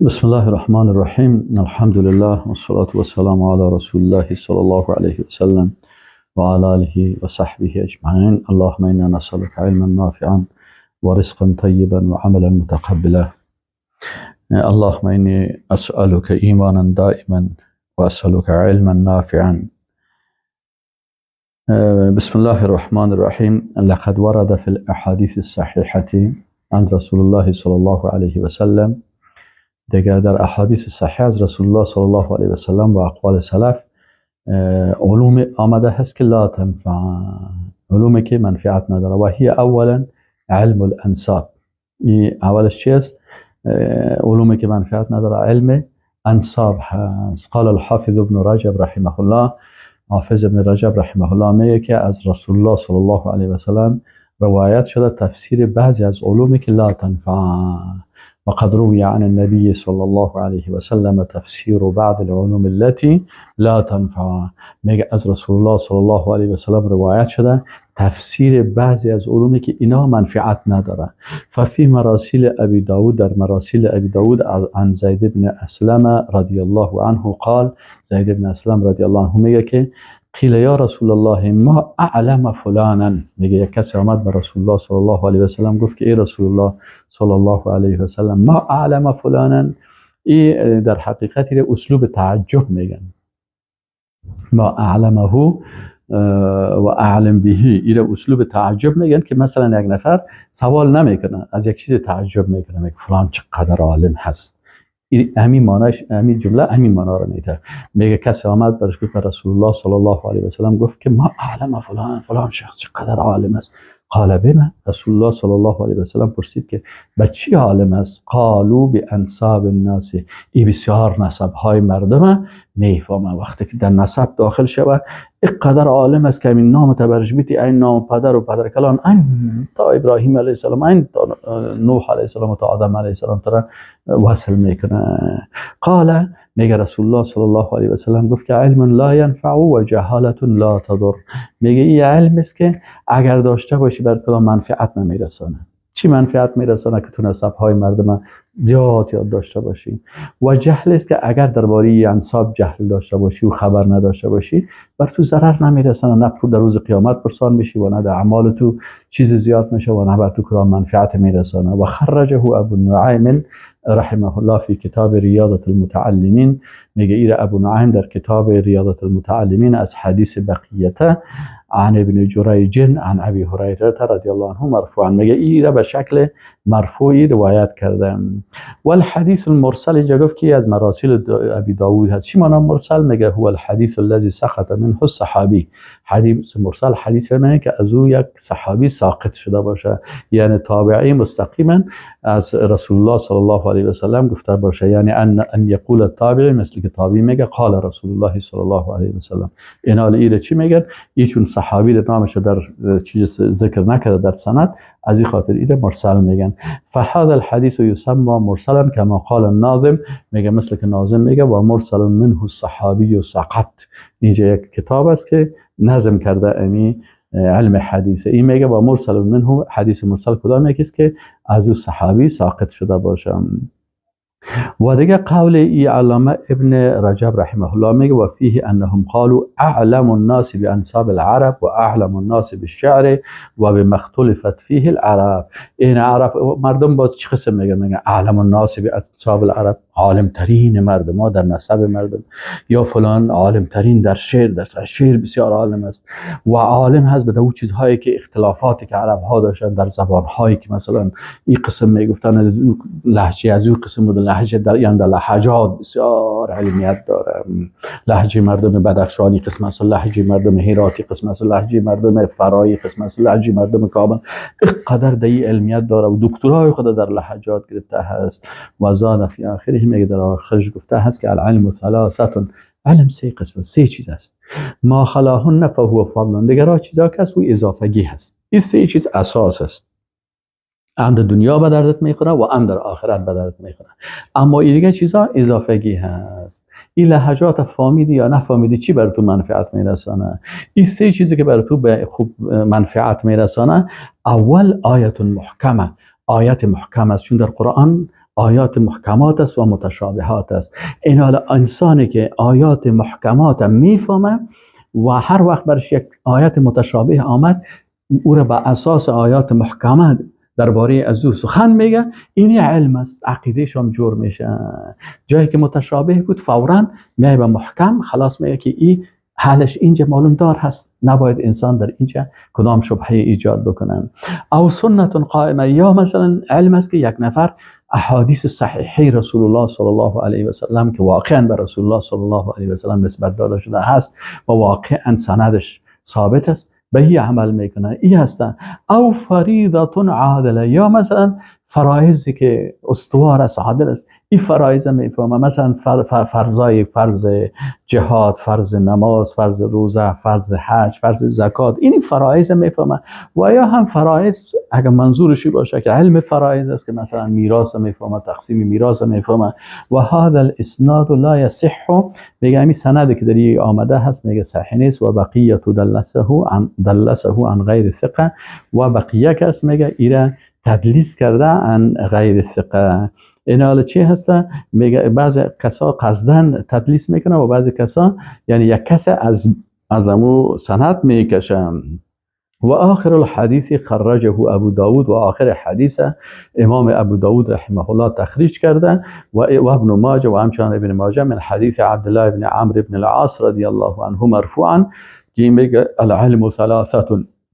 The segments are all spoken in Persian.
بسم الله الرحمن الرحیم. الحمد لله والصلاة والسلام على رسول الله صلى الله عليه وسلم وعلى آله وصحبه أجمعين. اللهم إنا نسألك علما نافعا ورزقا طيبا وعملا متقبلا. اللهم إني أسألك إيمانا دائما وأسألك علما نافعا. بسم الله الرحمن الرحیم. لقد ورد في الأحاديث الصحيحة عن رسول الله صلى الله عليه وسلم، دیگر در احادیث صحیح از رسول الله صلی الله علیه و سلم و اقوال سلف علوم آمده هست که لا تنفع، علومی که منفعت نداره. و هی اولا علم الانساب. این اولش چی است؟ علومی که منفعت نداره علم انساب هست. قال الحافظ ابن رجب رحمه الله، حافظ ابن رجب رحمه الله میگه که از رسول الله صلی الله علیه و سلم روایت شده تفسیر بعضی از علومی که لا تنفع. وقد روي عن النبي صلى الله عليه وسلم تفسير بعض العلوم التي لا تنفع. میگه از رسول الله صلی الله علیه و سلم روایت شده تفسیر بعضی از علومی که اینا منفعت نداره. ففي مراسیل ابی داود، در مراسیل ابی داود عن زید بن اسلم رضی الله عنه قال، زید بن اسلم رضی الله عنه میگه که قیل یا رسول الله ما اعلم فلانا. میگه یک کسی آمد به رسول الله صلی الله علیه و سلم گفت که ای رسول الله صلی الله علیه و سلم ما اعلم فلانا. ای در حقیقت اسلوب تعجب میگن، ما اعلمه و اعلم به، این اسلوب تعجب میگن که مثلا یک نفر سوال نمیکنه، از یک چیز تعجب میکنه، میگه فلان چقدر عالم هست. همین معناش، همین جمله همین معنا رو میده. میگه کسی آمد برش گفت رسول الله صلی الله علیه و سلم گفت که ما اعلم فلان، فلان شخص چقدر عالم است. قال بما؟ رسول الله صلی الله علیه و سلم پرسید که به چی عالم است؟ قالوا بانساب الناس. ای بسیار نسب های مردم میفهمه. وقتی که در نسب داخل شود اینقدر عالم است که این نام تبرش بیتی، این نام پدر و پدر کلان، این تا ابراهیم علیه السلام، این تا نوح علیه السلام و تا آدم علیه السلام تر وصل میکنه. قال، میگه رسول الله صلی الله علیه و سلم گفت که علم لا ینفع و جهالت لا تضر. میگه این علم است که اگر داشته باشی بر کدام منفعت نمیرسانه. چی منفعت میرسانه؟ که تو نسب های مردم زیاد یاد داشته باشی. و جهل است که اگر درباره انساب جهل داشته باشی و خبر نداشته باشی بر تو ضرر نمیرسانه، نه در روز قیامت پرسان میشی و نه در اعمال تو چیز زیاد میشه و نه بر تو کدام منفعت میرسانه. و خرجه ابو نعیم رحمه الله فی کتاب ریاضة المتعلمین. میگه ایره ابو نعیم در کتاب ریاضة المتعلمین از حدیث بقیته عن ابن جریج عن ابی هریره رضی الله عنه مرفوعا. میگه ایره به شکل مرفوعی روایت کرده. والحدیث المرسل، اینجا گفت که از مراسیل ابی داود هست. چی معنی مرسل؟ میگه هو الحدیث الذي سقط منه الصحابی. حدیث مرسل حدیث میگه که از او یک صحابی ساقط شده باشه، یعنی تابعی مستقیما از رسول الله صلی الله علیه و سلم گفته باشه، یعنی ان یقول التابعی، مثل که تابعی میگه قال رسول الله صلی الله علیه و سلم. اینا ایره چی میگن؟ ای چون صحابی در نامش در چیز ذکر نکرده در سند، از این خاطر ایره مرسل میگن. فهذا الحديث يسمى مرسلا كما قال الناظم. میگه مثل که ناظم میگه و مرسل منه الصحابی سقط. اینجا یک کتاب است که نظم کرده امی علم حدیث. این میگه و مرسل منه، حدیث مرسل کدام یکی است که از او صحابی ساقط شده باشه. و دیگه قول ای علامه ابن رجب رحمه الله میگه و فیه انهم قالوا اعلم الناس بانساب العرب و اعلم الناس بالشعر و بما اختلفت فیه العرب. این عرب مردم باز چه قسم میگن؟ میگن اعلم الناس بانساب العرب، عالم ترین مردم ها در نسب مردم، یا فلان عالم ترین در شعر، در شعر بسیار عالم است و عالم هست به دو چیزهایی که اختلافاتی که عرب ها داشتن در زبان هایی که مثلا این قسم میگفتن لهجه از اون قسم بود، لهجه در یعنی در لهجات بسیار علمیت داره. لهجه مردم بدخشانی قسم است، لهجه مردم هراتی قسم است، لهجه مردم فرایی قسم است، لهجه مردم کابل، اینقدر در علمیت داره و دکترای خود در لهجات گرفته هست. و زاد فی آخره، میگه در آخرش گفته هست که العلم ثلاثه، علم سه قسم، سه چیز است. ما خلاهن فهو فضل، دیگر چیزا که است و اضافگی هست. این سه چیز اساس است، هم در دنیا به دردت میخوره و هم در آخرت به دردت میخوره. اما این دیگه چیزا اضافگی هست. این لهجات فامیدی یا نفهمیدی چی بر تو منفعت میرسانه؟ این سه چیزی که بر تو به خوب منفعت میرسانه، اول آیت محکمه، آیت محکم است، چون در قرآن آیات محکمات است و متشابهات است. این حال انسانی که آیات محکمات میفهمه و هر وقت برش یک آیت متشابه آمد، او را به اساس آیات محکمات درباره از او سخن میگه، این علم است، عقیدهش هم جور میشه. جایی که متشابه بود فورا میای به محکم، خلاص میگه که این حالش اینجا معلوم دار هست، نباید انسان در اینجا کدام شبهه ایجاد بکنه. او سنت قائمه، یا مثلا علم است که یک نفر احادیث صحیحه رسول الله صلی الله علیه و سلم که واقعا به رسول الله صلی الله علیه و سلم نسبت داده شده هست و واقعا سندش ثابت است، به هی عمل میکنه، ای هستن. او فریضه عادله، یا مثلا فرایضی که استوار است، عادل است، این فرایض میفهمه. مثلا فرضای فرض جهاد، فرض نماز، فرض روزه، فرض حج، فرض زکات، این فرایض میفهمه. و یا هم فرایض اگر منظورش باشه که علم فرایض است که مثلا میراث میفهمه، تقسیم میراث میفهمه. و هذا الاسناد لا يصح، میگه همین سندی که در این آمده هست میگه صحیح نیست. و بقیه دلسه عن غیر ثقه، و بقیه کس میگه ایره تدلیس کرده عن غیر ثقه. این حالا چی هسته؟ میگه بعض کسا قصدن تدلیس میکنه و بعض کسا یعنی یک کس از امو سند میکشه. و آخر الحدیث خرجه ابو داود، و آخر حدیث امام ابو داود رحمه الله تخریج کرده و ابن ماجه و همچنان ابن ماجه من حدیث عبدالله بن عمرو بن العاص رضی الله عنه مرفوعا، که میگه العلم ثلاثه،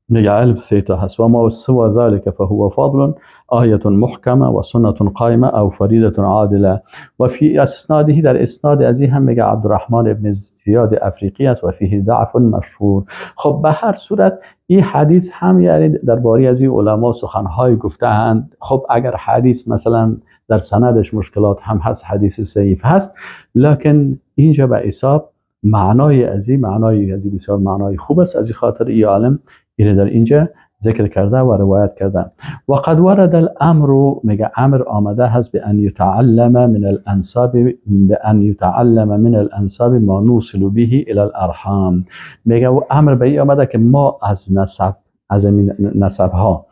میگه علم سه تا هست، و ما سوى ذلك فهو فضل، آیه محکمه و سنة قائمه او فریضه عادله. و فی اسناده، در اسناد از این هم میگه عبدالرحمن ابن زیاد افریقی است و فیه ضعف مشهور. خب به هر صورت این حدیث هم یعنی درباره از این علما سخنهای گفته‌اند. خب اگر حدیث مثلا در سندش مشکلات هم هست، حدیث ضعیف هست، لکن اینجا به حساب معنای از این، معنای از این بسیار معنای خوب است، از این خاطر این عالم اینه در اینجا ذکر کرده و روایت کرده. و قد ورد الامر، میگه امر آمده هست به ان یتعلم من الانساب، به ان یتعلم من الانساب ما نوصل به الى الارحام. میگه و امر به این آمده که ما از نسب، از این نسب ها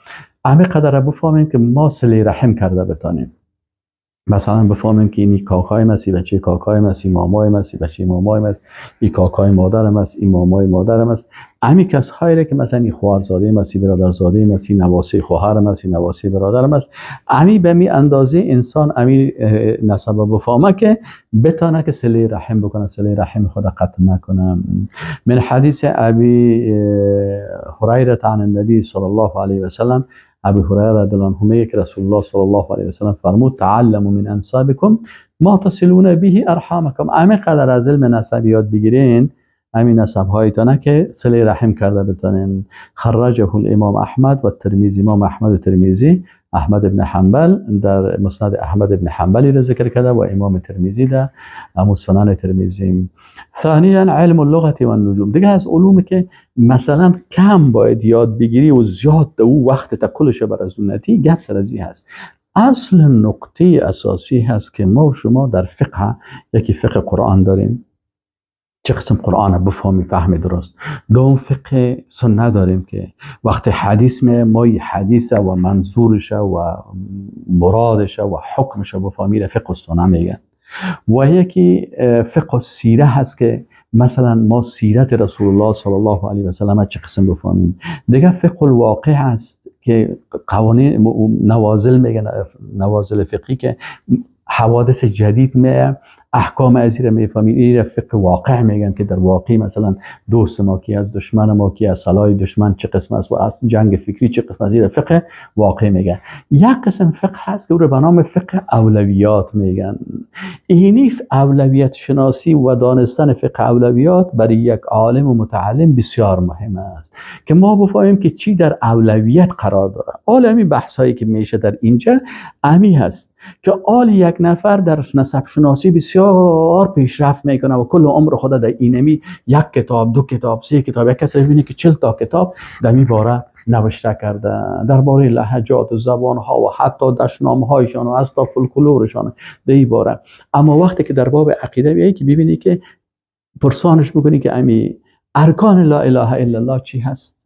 همه قدر بفهمیم که ما صله رحم کرده بتانیم. مثلا بفهمیم که این کاکای ماست، بچه کاکای ماست، مامای ماست، بچه مامای ماست، این کاکای مادرم است، این مامای مادرم است. همین کسایی که مثلا این خواهرزاده ماست، برادرزاده ماست، نواسه خواهرم است، نواسه برادرم است، همین به می اندازه انسان همین نسب بفهمه که بتانه که صله رحم بکنه، صله رحم خود قطع نکنه. من حدیث ابی هریره عن النبی صلی الله علیه و سلم، ابو هریره رضی الله عنه میگه که رسول الله صلی الله علیه و سلم فرمود تعلموا من انسابکم ما تصلون به ارحامکم. همه قدر از علم نسب یاد بگیرین، همین نسب هایتانه که صله رحم کرده بتانین. خرجه الامام احمد و الترمذی، امام احمد و ترمذی، احمد بن حنبل در مسند احمد بن حنبلی را ذکر کرده و امام ترمذی در امو سنن ترمذی. ثانیا علم اللغة و النجوم، دیگه از علومی که مثلا کم باید یاد بگیری و زیاد او وقت تا کلش بر از اون گپ سر از هست. اصل نقطه اساسی هست که ما و شما در فقه، یکی فقه قرآن داریم، چه قسم قرآن بفهمی فهم درست. دوم فقه سنت داریم که وقتی حدیث می ما حدیث و منظورش و مرادش و حکمش بفهمی، فقه سنت میگن. و یکی فقه سیره هست که مثلا ما سیرت رسول الله صلی الله علیه و سلم چه قسم بفهمیم. دیگه فقه الواقع هست که قوانین نوازل میگن، نوازل فقهی که حوادث جدید می احکام از را میفهمید. این فقه واقع میگن که در واقع مثلا دوست ما کی از دشمن ما کی از سلاح دشمن چه قسم است و از جنگ فکری چه قسم است، این فقه واقع میگن. یک قسم فقه هست که او رو به نام فقه اولویات میگن. اینی اولویت شناسی و دانستن فقه اولویات برای یک عالم و متعلم بسیار مهم است که ما بفهمیم که چی در اولویت قرار داره. عالمی بحث هایی که میشه در اینجا امی هست که آل یک نفر در نسب شناسی بسیار پیشرفت میکنه و کل عمر خود در اینمی یک کتاب، دو کتاب، سه کتاب، یک کسی ببینه که 40 تا کتاب در این باره نوشته کرده درباره لهجات و زبان ها و حتی دشنام هایشان و حتی فولکلورشان در این باره. اما وقتی که در باب عقیده بیایی که ببینی که پرسانش بکنی که امی ارکان لا اله الا الله چی هست،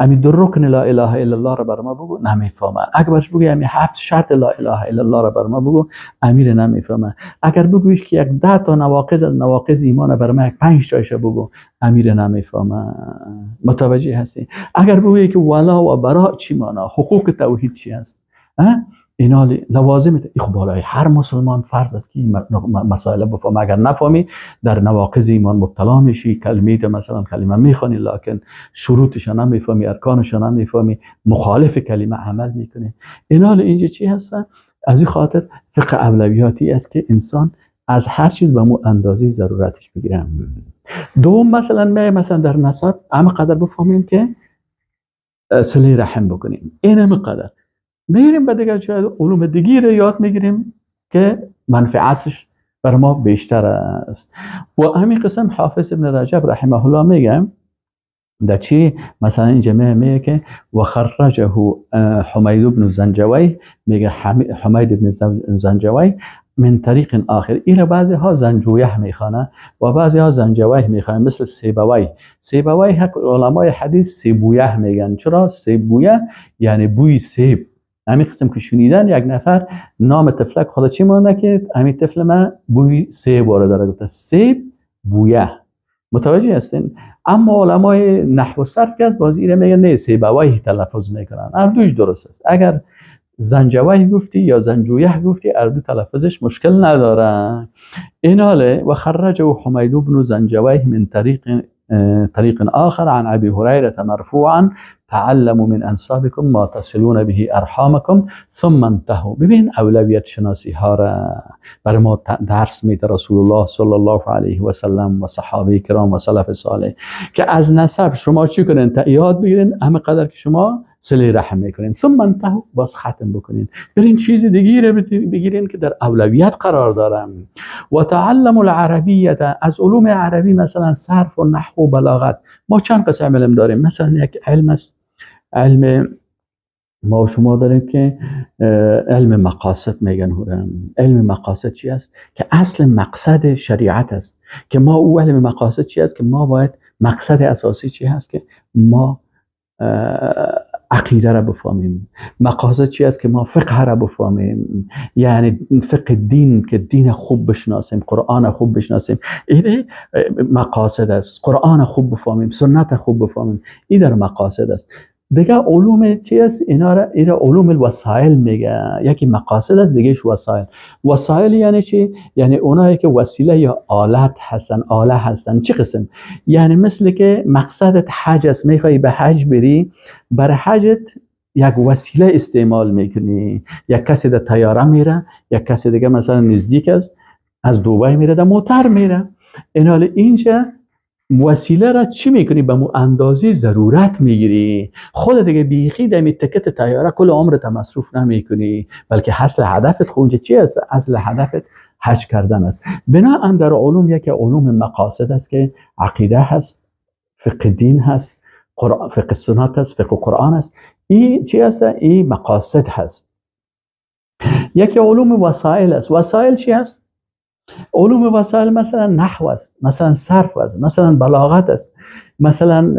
امی دو رکن لا اله الا الله را بر ما بگو، نمیفهمه. اگر برش بگوی امی 7 شرط لا اله الا الله را بر ما بگو، امیر نمیفهمه. اگر بگویش که یک 10 تا نواقض از نواقض ایمان بر ما یک 5 تایش بگو، امیر نمیفهمه. متوجه هستی؟ اگر بگویی که ولا و برا چی معنا، حقوق توحید چی است، اینا لوازم خب بالای هر مسلمان فرض است که این مسائل بفهمه. اگر نفهمی در نواقض ایمان مبتلا میشی. کلمه مثلا کلمه میخوانی لکن شروطش نمیفهمی، ارکانش نمیفهمی، مخالف کلمه عمل میکنی. اینا اینجا چی هستن؟ از این خاطر فقه اولویاتی است که انسان از هر چیز به مو اندازه ضرورتش بگیره. دوم مثلا مثلا در نسب اما قدر بفهمیم که صله رحم بکنیم، این قدر میریم به دیگر جای علوم دیگه رو یاد میگیریم که منفعتش بر ما بیشتر است. و همین قسم حافظ ابن رجب رحمه الله میگه در چی؟ مثلا اینجا میگه که و خرجه حمید بن زنجوی، میگه حمید بن زنجوی من طریق آخر. این بعضی ها زنجویه میخوانه و بعضی ها زنجویه میخوانه، مثل سیبوی. سیبوی علمای حدیث سیبویه میگن. چرا سیبویه؟ یعنی بوی سیب. همین قسم که شنیدن یک نفر نام طفلک خدا چی مونده که همین طفل ما بوی سیب وارد داره، گفته سیب بویه. متوجه هستین؟ اما علمای نحو و صرف که از بازی اینه میگن نه، سیبویه تلفظ میکنن. هر دوش درست است. اگر زنجویه گفتی یا زنجویه گفتی، هر دو تلفظش مشکل نداره. ایناله و خرجه حمید بن زنجویه من طریق آخر عن ابی هریره مرفوعا تعلموا من انسابكم ما تصلون به ارحامكم ثم انتهوا. ببین اولویت شناسی ها را برای ما درس میده رسول الله صلی الله علیه و سلم و صحابه کرام و سلف صالح که از نسب شما چی کنین؟ یاد بگیرین همه قدر که شما صله رحم میکنین، ثم انتهوا، باز ختم بکنین، برین چیز دیگه رو بگیرین که در اولویت قرار دارم. و تعلموا العربیه، از علوم عربی مثلا صرف و نحو و بلاغت. ما چند قسم علم داریم. مثلا یک علم است، علم ما و شما داریم که علم مقاصد میگن. علم مقاصد چی است؟ که اصل مقصد شریعت است. که ما او علم مقاصد چی است؟ که ما باید مقصد اساسی چی هست؟ که ما عقیده را بفهمیم. مقاصد چی است؟ که ما فقه را بفهمیم، یعنی فقه دین، که دین خوب بشناسیم، قرآن خوب بشناسیم. این مقاصد است. قرآن خوب بفهمیم، سنت خوب بفهمیم، این در مقاصد است. دیگه علوم چی است؟ اینا را علوم الوسائل میگه. یکی مقاصد است، دیگهش وسایل. وسایل یعنی چی؟ یعنی اونایی که وسیله یا آلت هستن، آله هستن. چه قسم؟ یعنی مثل که مقصدت حج است، میخوای به حج بری، برای حجت یک وسیله استعمال میکنی. یک کسی در طیاره میره، یک کسی دیگه مثلا نزدیک است از دبی میره، در موتر میره. این اینجا وسیله را چی میکنی؟ به مو اندازه ضرورت میگیری. خود دیگه بیخی دمی تکت طیاره کل عمرت مصروف نمیکنی، بلکه اصل هدفت خونجه چی است؟ اصل هدفت حج کردن است. بناءً در علوم یکی علوم مقاصد است که عقیده هست، فقه دین هست، فقه سنت هست، فقه قرآن است. این چی است؟ این مقاصد هست. یکی علوم وسایل است. وسایل چی هست؟ علوم وسایل مثلا نحو است، مثلا صرف است، مثلا بلاغت است، مثلا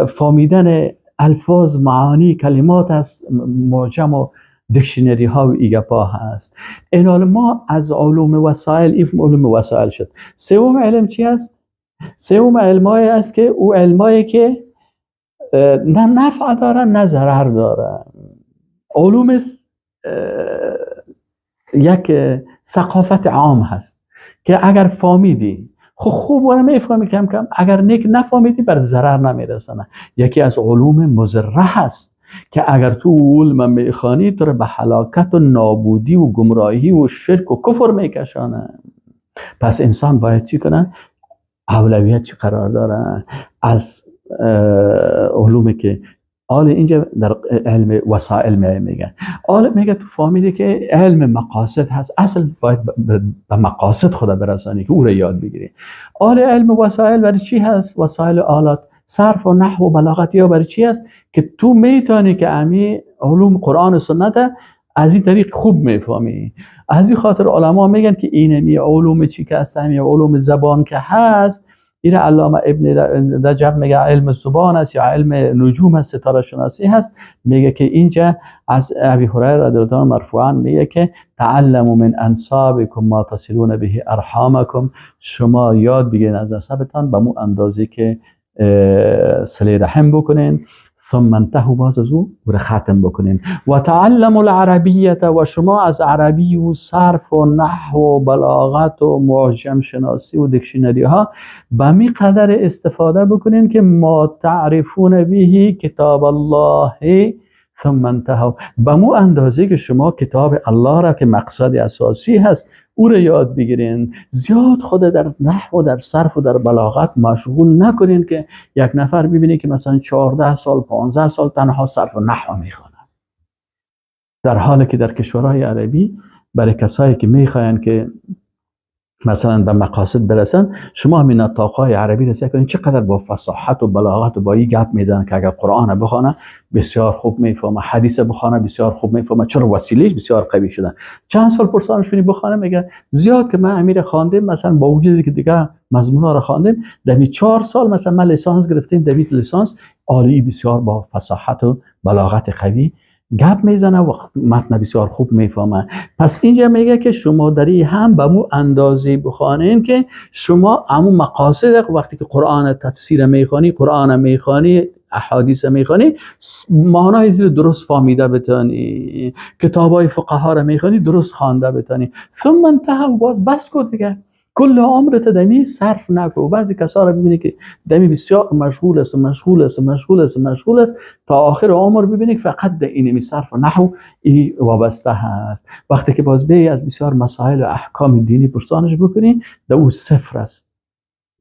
فهمیدن الفاظ، معانی کلمات است، معجم و دیکشنری ها و ایگپا هست. این ما از علوم وسایل، این علوم وسایل شد. سوم علم چی است؟ سوم علمای است که او علمایی که نه نفع داره نه ضرر داره. علوم یک ثقافت عام هست که اگر فهمیدی خوب ولی میفهمی کم کم، اگر نیک نفهمیدی بر ضرر نمیرسانه. یکی از علوم مضره هست که اگر تو علم میخوانی تو رو به هلاکت و نابودی و گمراهی و شرک و کفر میکشانه. پس انسان باید چی کنه؟ اولویت چی قرار داره؟ از علومی که آل اینجا در علم وسائل میگه، آل میگه تو فهمیدی که علم مقاصد هست، اصل باید به مقاصد خدا برسانی که او رو یاد بگیری. آل علم وسائل برای چی هست؟ وسائل آلات، صرف و نحو و بلاغت یا برای چی هست؟ که تو میتونی که امی علوم قرآن و سنت از این طریق خوب میفهمی. از این خاطر علما میگن که اینمی علوم چی که هست، امی علوم زبان که هست، این علامه ابن رجب میگه علم زبان است یا علم نجوم است، ستاره شناسی هست. میگه که اینجا از ابی هریره رضی الله عنه مرفوعا میگه که تعلموا من انسابکم ما تصلون به ارحامکم، شما یاد بگیرین از نسبتان به مو اندازه که صله رحم بکنین، ثم انتهوا، باز از او را ختم بکنین. و تعلموا العربیه، و شما از عربی و صرف و نحو و بلاغت و معجم شناسی و دیکشنری ها به می قدر استفاده بکنین که ما تعرفون به کتاب الله ثم انتهوا، به مو اندازه که شما کتاب الله را که مقصد اساسی هست او را یاد بگیرین. زیاد خود در نحو و در صرف و در بلاغت مشغول نکنین که یک نفر ببینه که مثلا 14 سال 15 سال تنها صرف و نحو میخوانه، در حالی که در کشورهای عربی برای کسایی که میخواین که مثلا به مقاصد برسن، شما همین نطاق‌های عربی را سعی کنید چقدر با فصاحت و بلاغت و با این گپ میزنن که اگر قرآن بخوانه بسیار خوب میفهمه، حدیث بخوانه بسیار خوب میفهمه، چرا وسیلهش بسیار قوی شدن. چند سال پرسانش کنی بخوانه، میگه زیاد که من امیر خواندیم، مثلا با وجودی که دیگه مضمونا را خواندیم، دمی 4 سال مثلا من لیسانس گرفتیم، دمی لیسانس عالی بسیار با فصاحت و بلاغت قوی گپ میزنه و متن بسیار خوب میفهمه. پس اینجا میگه که شما دری هم به مو اندازه بخوانین که شما همون مقاصد وقتی که قرآن تفسیر میخوانی، قرآن میخوانی، احادیث میخوانی، معنای زیر درست فهمیده بتانی، کتابای فقها را میخوانی درست خوانده بتانی. ثم انتهى، باز بس کن دیگه، کل عمرت دمی صرف نکن. بعضی کسا را ببینی که دمی بسیار مشغول است و مشغول است و مشغول است و مشغول است تا آخر عمر، ببینی که فقط در اینمی صرف و نحو ای وابسته هست. وقتی که باز بی از بسیار مسائل و احکام دینی پرسانش بکنی، در او صفر است،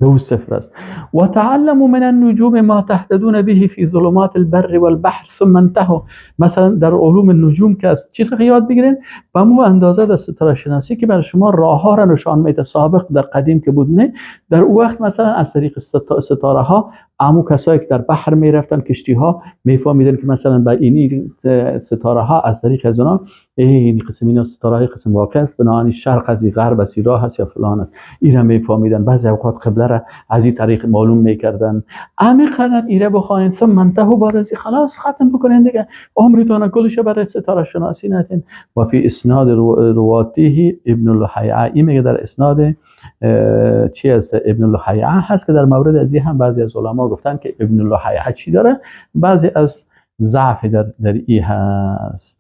در او صفر است. و تعلموا من النجوم ما تهتدون به فی ظلمات البر والبحر ثم انتهوا. مثلا در علوم النجوم که از چی یاد بگیرین، به مو اندازه در ستاره شناسی که برای شما راه ها را نشان میده. سابق در قدیم که بود نه، در او وقت مثلا از طریق ستاره ها امو کسایی که در بحر میرفتن، کشتی ها، میفهمیدن که مثلا با اینی ستاره ها از طریق از اونا این قسم اینا ستاره های قسم واقع است، بنابراین شرق از غرب از راه است یا فلان است، اینا میفهمیدن. بعضی اوقات قبله را از این طریق معلوم میکردن. امی قدر ایره بخوانین ثم انتهوا، بعد از خلاص ختم بکنین دیگه، عمرتون کلش برای ستاره شناسی ندین. و فی اسناد رواته ابن لهیعه، این میگه در اسناد چی است، ابن لهیعه هست که در مورد از این هم بعضی از علما گفتن که ابن لهیعه چی داره، بعضی از ضعف در ای هست.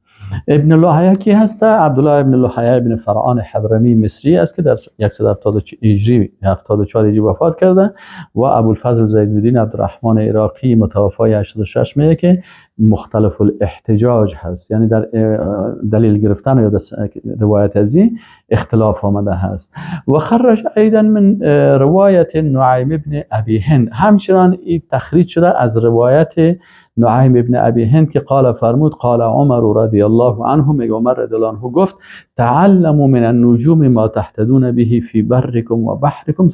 ابن لهیعه کی هست؟ عبدالله ابن لهیعه ابن فرعان حضرمی مصری است که در 174 هجری وفات کرده و ابوالفضل زید الدین عبدالرحمن عراقی متوفای 86 میگه که مختلف الاحتجاج هست، یعنی در دلیل گرفتن یا در روایت از این اختلاف آمده هست. و خرج ایضا من روایت نعیم ابن ابی هند، همچنان این تخریج شده از روایت نعیم ابن ابی هند که قال فرمود قال عمر رضی الله عنه، میگه عمر رضی الله عنه گفت تعلموا من النجوم ما تهتدون به فی برکم و بحرکم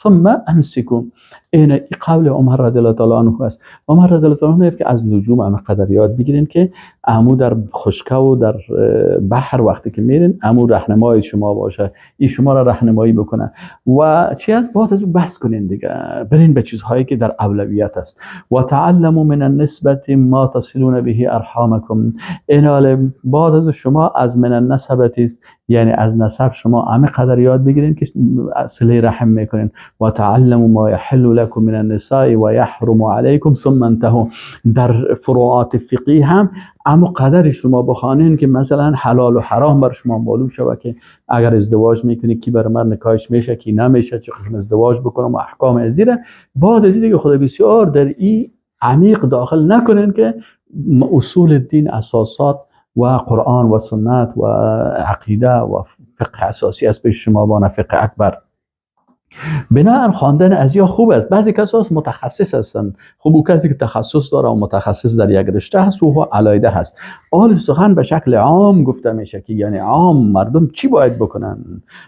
ثم امسکوا. این قول عمر رضی الله تعالی عنه است. عمر رضی الله تعالی عنه میگه که از نجوم همه قدر یاد بگیرین که عمو در خشکه و در بحر وقتی که میرین عمو راهنمای شما باشه، این شما را راهنمایی بکنه و چی از بعد از او بحث کنین دیگه، برین به چیزهایی که در اولویت است. و تعلموا من النسبة ما تصلون به ارحامکم، این بعد از شما از من النسبة است، یعنی از نسب شما همه قدر یاد بگیرین که صله رحم میکنین. و تعلموا ما یحل لكم من النساء و یحرم علیکم ثم انتهوا. در فروعات فقهی هم اما قدر شما بخوانین که مثلا حلال و حرام بر شما معلوم شود که اگر ازدواج میکنی کی بر من نکاحش میشه کی نمیشه، چه قسم ازدواج بکنم و احکام ازیره. بعد از دیگه خدا بسیار در این عمیق داخل نکنین که اصول دین، اساسات و قرآن و سنت و عقیده و فقه اساسی است پیش شما بانه فقه اکبر. بناء خواندن از یا خوب است. بعضی کسا متخصص هستند، خوب او کسی که تخصص داره و متخصص در یک رشته هست و هو علایده هست. آل سخن به شکل عام گفته میشه که یعنی عام مردم چی باید بکنن،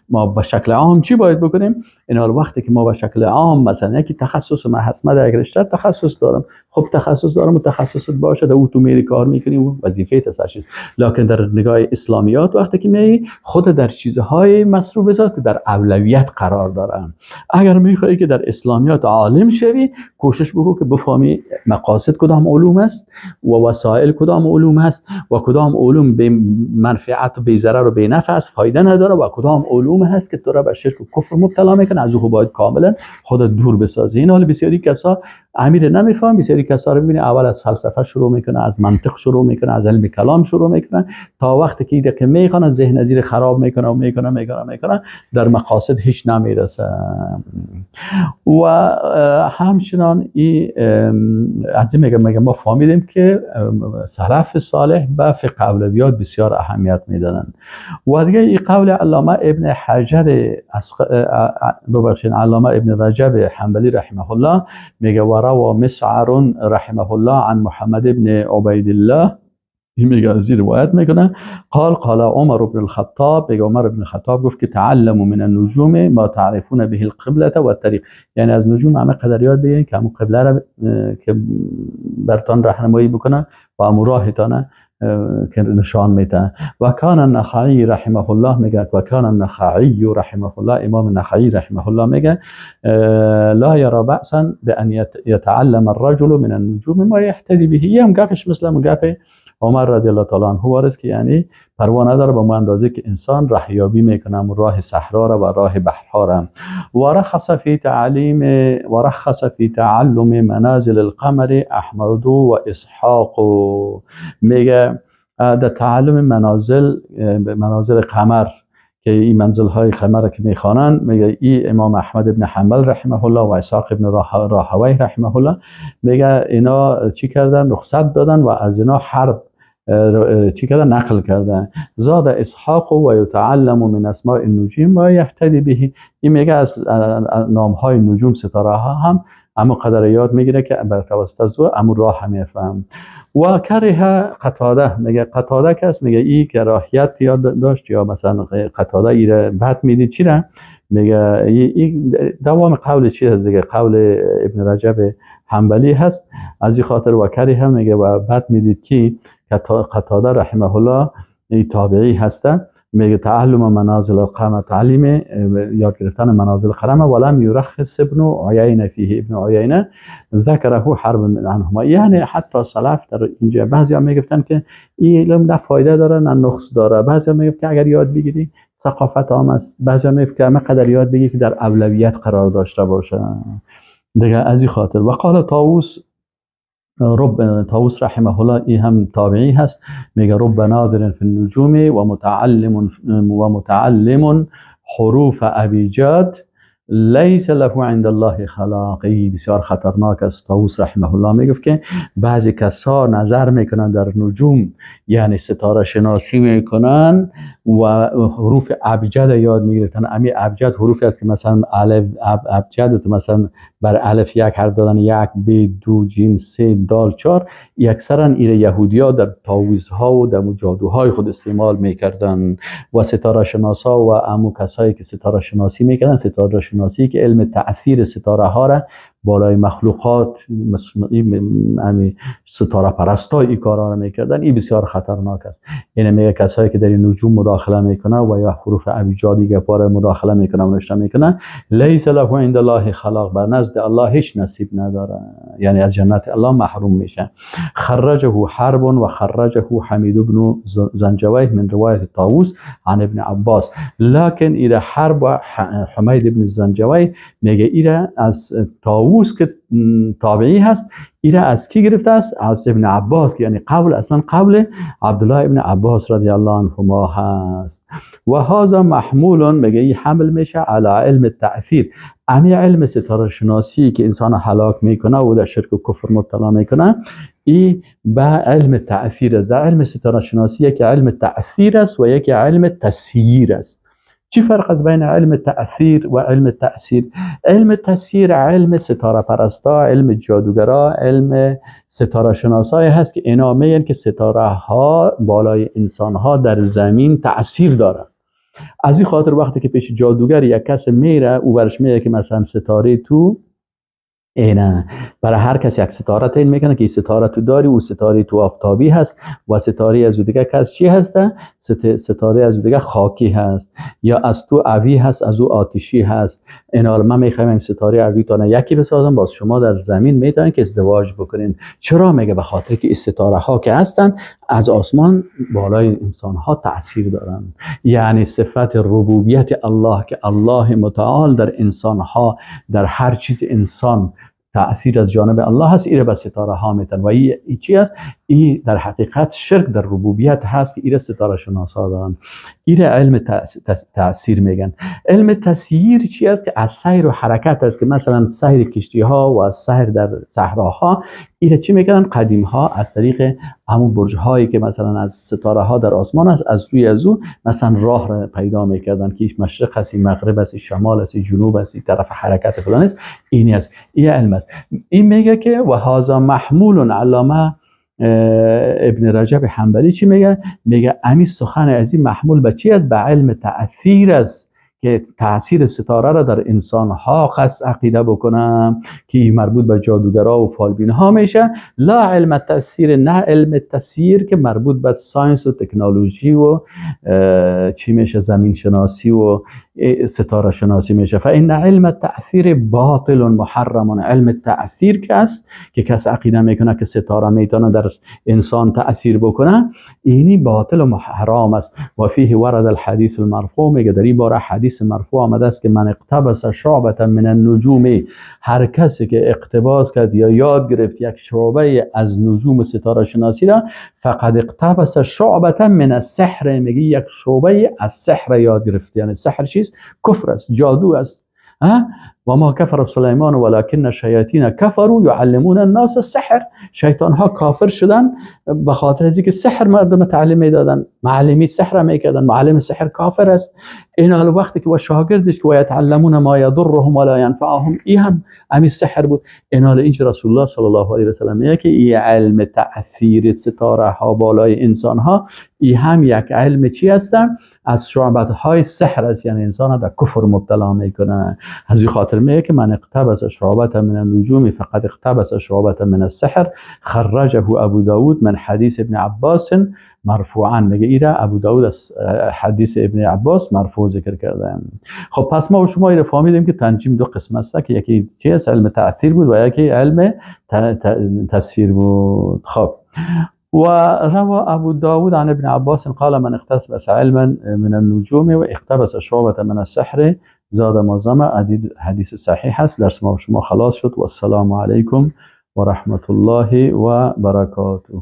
ما به شکل عام چی باید بکنیم. این حال وقتی که ما به شکل عام مثلا یکی تخصص ما هست، من در یک رشته تخصص دارم، خب تخصص داره، متخصصت باشه، در او تو میری کار میکنی و وظیفه تسرچیز. لکن در نگاه اسلامیات وقتی که می خود در چیزهای مصروف بساز که در اولویت قرار دارن. اگر میخوای که در اسلامیات عالم شوی، کوشش بکن که بفهمی مقاصد کدام علوم است و وسایل کدام علوم است و کدام علوم به منفعت و به ضرر و به نفع است، فایده نداره، و کدام علوم هست که تو را به شرک و کفر مبتلا میکنه، از او باید کاملا خودت دور بسازی. این حال بسیاری کسا امیر نمیفهم، بسیاری کسا رو ببینی اول از فلسفه شروع میکنه، از منطق شروع میکنه، از علم کلام شروع میکنه، تا وقتی که که میخوانه ذهن زیر خراب میکنه و میکنه میکنه میکنه، در مقاصد هیچ نمیرسه. و همچنان این از این میگه ما فهمیدیم که سلف صالح به فقه اولویات بسیار اهمیت میدادن. و دیگه این قول علامه ابن حجر ببخشید علامه ابن رجب حنبلی رحمه الله میگه و روى مسعر رحمه الله عن محمد ابن عبید الله، میگه از این روایت میکنه، قال قال عمر بن الخطاب، میگه عمر بن الخطاب گفت که تعلموا من النجوم ما تعرفون به القبلة و الطریق، یعنی از نجوم همه قدر یاد بگیرین که همون قبله را که برتان راهنمایی بکنه و همون راهتانه که نشان میده. و کان النخعی رحمه الله میگه، و کان النخعی رحمه الله، امام نخعی رحمه الله میگه لا یرى بأسا بأن يتعلم الرجل من النجوم ما يهتدي به. یه هم گپش مثل گپ عمر رضی الله تعالی عنه وارث که یعنی پروا نداره به ما اندازه که انسان راهیابی میکنه، راه صحرا را و راه بحرها را. ورخص فی تعلیم ورخص فی تعلم منازل القمر احمد و اسحاق، میگه در تعلم منازل قمر که این منزل های قمر که میخوانن، میگه ای امام احمد ابن حنبل رحمه الله و اسحاق ابن راهویه رحمه الله، میگه اینا چی کردن؟ رخصت دادن و از اینا حرب چی کردن؟ نقل کردن. زاد اسحاق و یتعلم من اسماء النجوم و یهتدی به، این میگه از نام های نجوم ستاره ها هم اما قدر یاد میگیره که به توسط از او امو راه هم میفهم. و کره قتاده، میگه قتاده کس میگه ای کراهیت یاد داشت، یا مثلا قتاده ای را بد میدید چی را؟ میگه ای دوام قول چی هست دیگه، قول ابن رجب حنبلی هست. از این خاطر و کره میگه و بد میدید که قتاده رحمه الله ای تابعی هسته، میگه تعلم منازل القمر، تعلیم یاد گرفتن منازل القمر، ولم يرخص ابن عیینه فیه، ابن عیینه ذکره حرب من عنهما. یعنی حتی سلف در اینجا بعضی ها میگفتن که این علم نه فایده داره نه نقص داره، بعضی ها میگفت که اگر یاد بگیری ثقافت عام است، بعضی ها میگفت که همه قدر یاد بگیری که در اولویت قرار داشته باشه دیگه. از این خاطر و قال طاووس رب طاووس رحمه الله، ای هم تابعی هست، میگه رب ناظر فی النجوم و متعلم حروف ابیجاد لیس له عند الله خلاقی. بسیار خطرناک است. طاووس رحمه الله میگفت که بعضی کسا نظر میکنن در نجوم، یعنی ستاره شناسی میکنن و حروف ابجد یاد میگیرن. امی ابجد حروفی است که مثلا الف ابجد مثلا بر الف یک حرف دادن، 1 ب 2 ج 3 دال 4، اکثرا ایره یهودیا در تعویذ ها و در جادوهای خود استعمال میکردن و ستاره شناسا و امو کسایی که ستاره شناسی میکردن، ستاره شناسی که علم تأثیر ستاره ها را بالای مخلوقات امی ستاره پرستای این کارا را میکردن، این بسیار خطرناک است. یعنی میگه کسایی که در این نجوم مداخله میکنه و یا حروف ابجدی گپاره مداخله میکنه و نوشته میکنه، لیس له عند الله خلاق، بر نزد الله هیچ نصیب نداره، یعنی از جنت الله محروم میشه. خرجه حرب و خرجه حمید بن زنجویه من روایت طاووس عن ابن عباس، لكن ایره حرب و حمید بن زنجویه میگه ایره از طاووس که تابعی هست، ایره از کی گرفته است؟ از ابن عباس، یعنی قول اصلا قول عبدالله ابن عباس رضی الله عنهما هست. و هذا محمول، میگه این حمل میشه علی علم التأثیر، امی علم ستاره شناسی که انسان هلاک میکنه و در شرک و کفر مبتلا میکنه، ای به علم تأثیر است. در علم ستاره شناسی یکی علم تأثیر است و یکی علم تسییر است. چی فرق از بین علم تأثیر و علم تأثیر؟ علم تأثیر علم ستاره پرستا، علم جادوگرا، علم ستاره شناسای هست که اینا میگن که ستاره ها بالای انسان ها در زمین تأثیر دارن. از این خاطر وقتی که پیش جادوگر یک کس میره، او برش میگه که مثلا ستاره تو اینه برای هر کسی یک ستاره تعیین میکنه که این ستاره تو داری و ستاره تو آفتابی هست و ستاره از دیگه کس چی هسته؟ ستاره از دیگه خاکی هست، یا از تو اوی هست، از او آتشی هست. اینا من میخوایم این ستاره اوی تا یکی بسازم، باز شما در زمین میتونین که ازدواج بکنین. چرا؟ میگه به خاطر که این ستاره ها که هستن از آسمان بالای انسان ها تاثیر دارن. یعنی صفت ربوبیت الله که الله متعال در انسان ها، در هر چیز انسان تأثیر از جانب الله هست، ایره به ستاره ها میتن. و این چی است؟ این در حقیقت شرک در ربوبیت هست که ایره ستاره شناسا دارن. ایره علم تأثیر میگن. علم تسییر چی است؟ که از سیر و حرکت است، که مثلا سیر کشتی ها و سیر در صحراها، ایره چی میگن؟ قدیم ها از طریق همون برج هایی که مثلا از ستاره ها در آسمان است، از روی از او مثلا راه را پیدا میکردن که مشرق است، مغرب است، شمال است، جنوب است، طرف حرکت فلان است. این است، این علم است. این میگه که و هذا محمول. علامه ابن رجب حنبلی چی میگه؟ میگه امی سخن از این محمول به چی است؟ به علم تأثیر است، که تأثیر ستاره را در انسان ها قصد عقیده بکنم که مربوط به جادوگرا و فالبین ها میشه. لا علم تأثیر، نه علم تسییر که مربوط به science و تکنولوژی و چی میشه، زمین شناسی و ستاره شناسی میشه. فان علم تأثیر باطل محرم. علم تأثیر که است که کس عقیده میکنه که ستاره میتونه در انسان تأثیر بکنه، اینی باطل و حرام است. و فیه ورد الحدیث المرفوع، میگه در این باره حدیث مرفوع آمده است که من اقتبس شعبة من النجوم، هر کسی که اقتباس کرد یا یاد گرفت یک شعبه از نجوم ستاره شناسی را، فقد اقتبس شعبة من السحر، میگه یک شعبه از سحر یاد گرفت. یعنی سحر چیست؟ کفر است، جادو است. و ما کفر سلیمان ولکن الشیاطین کفروا یعلمون الناس السحر. شیطان ها کافر شدن به خاطر از اینکه سحر مردم تعلیم میدادن، معلمی سحر میکردن، معلم سحر کافر است. این حال وقتی که و شاگردش که و یتعلمون ما یضرهم ولا ینفعهم، این هم امی سحر بود. این حال اینجا رسول الله صلی الله علیه و سلم میگه که این علم تأثیر ستاره ها بالای انسان ها، این هم یک علم چی هستن؟ از شعبت های سحر است، یعنی انسان در کفر مبتلا میکنه. از این خاطر میگه که من اقتبس شعبة من النجوم فقد اقتبس شعبة من السحر. خرجه ابو داود من حدیث ابن عباس مرفوعا. میگه ایره ابو داود از حدیث ابن عباس مرفوع ذکر کرده. خب پس ما و شما ایره فهمیدیم که تنجیم دو قسم است، که یکی چی است؟ علم تأثیر بود و یکی علم تسییر بود. خب و روى ابو داود عن ابن عباس قال من اقتبس علما من النجوم و اقتبس شعبة من السحر زاد ما زمع. حدیث صحیح است. درس ما و شما خلاص شد. و السلام علیکم و رحمت الله و برکاته.